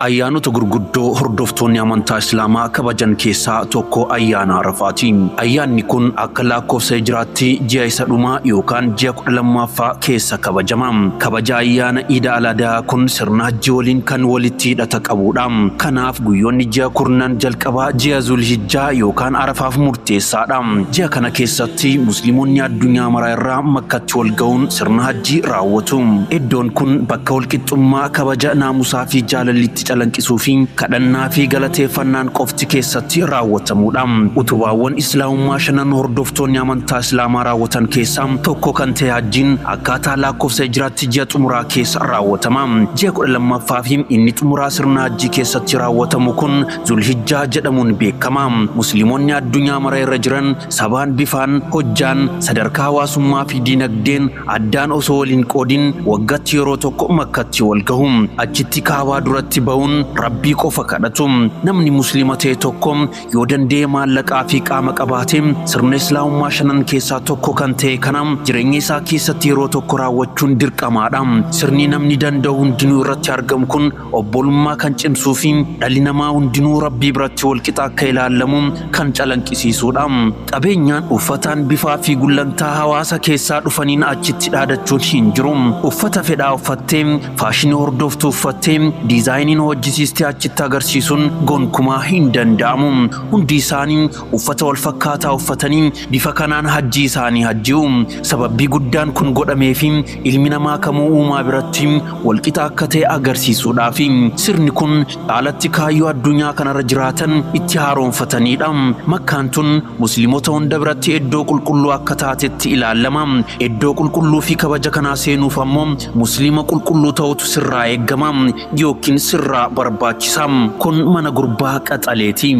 Ayyaanota gurguddoo hordoftoonni amantaa Islaamaa kabajan keessaa tokko ayyaana Arafaati. Ayyaanni kun akka lakkoofsa hijiraatti ji'a isa dhumaa yookaan ji'a 12ffaa keessa kabajama. Kabaja ayyaana Iida Al-Adaa kun sirna hajjii waliin kan walitti hidhata qabudha. Kanaaf guyyoonni ji'a kurnan jalqabaa ji'a Zulhijjaa yookaan Arafaaf murteessaadha. Ji'a kana keessatti Musliimonni addunyaa maraa irraa Makkatti wal ga'uun sirna hajjii raawwatu. Iddoon kun bakka walqixxummaa, kabaja, naamusaa fi jaalalli itti calanqisuu fi kadhannaa fi galateeffannaan qofti keessatti raawwatamuudha. Utubaawwan Islaamummaa shanan hordoftoonni amantaa Islaamaa raawwatan keessaa tokko kan ta'e Hajjiin akkaataa lakkoofsa Hijraatti ji'a xumuraa keessa raawwatama. Ji'a 12ffaa fi inni xumuraa sirna Hajjii keessatti raawwatamu kun Zulhijjaa jedhamuun beekama. Musliimonni addunyaa mara irra jiran sabaan, bifaan, hojjaan, sadarkaa hawaasummaa fi diinagdeen addaan osoo wal hin qoodin waggatti yeroo tokko Makkatti wal gahu. Achitti Kaabaa duratti bahuun Rabbii qofa kadhatu. Namni Muslima ta'e tokko yoo danda'e maallaqaa fi qaama qabaate sirna Islaamummaa shanan keessaa tokko kan ta'e kana jireenya isaa keessatti yeroo tokko raawwachuun dirqamaadha. Sirni namni danda'u hundinuu irratti argamu kun obbolummaa kan cimsuu fi dhalli namaa hundinuu Rabbii biratti walqixa akka ilaallamu kan calanqisiisuudha. Qabeenyaan, uffataan, bifaa fi gullantaa hawaasa keessaa dhufaniin achitti dhaadachuun hin jiru. Uffata fedhaa uffattee, faashinii hordoftu uffattee, diizaayiniin hojjisiistee achitti agarsiisuun gonkumaa hin danda'amu. Hundi isaanii uffata walfakkaataa uffatanii bifa kanaan hajjii isaanii hajji'u. Sababbii guddaan kun godhameefi ilmi namaa kamuu uumaa biratti walqixa akka ta'e agarsiisuudhaafi. Sirni kun caalatti kaayyoo addunyaa kanarra jiraatan itti haaromfataniidha. Makkaan tun Musliimota hunda biratti iddoo qulqulluu akka taatetti ilaalama. Iddoo qulqulluu fi kabaja kanaa seenuuf ammoo Musliima qulqulluu ta'utu sirraa eeggama yookiin sirraa barbaachisa. Kun mana gurbaa qaxaleeti.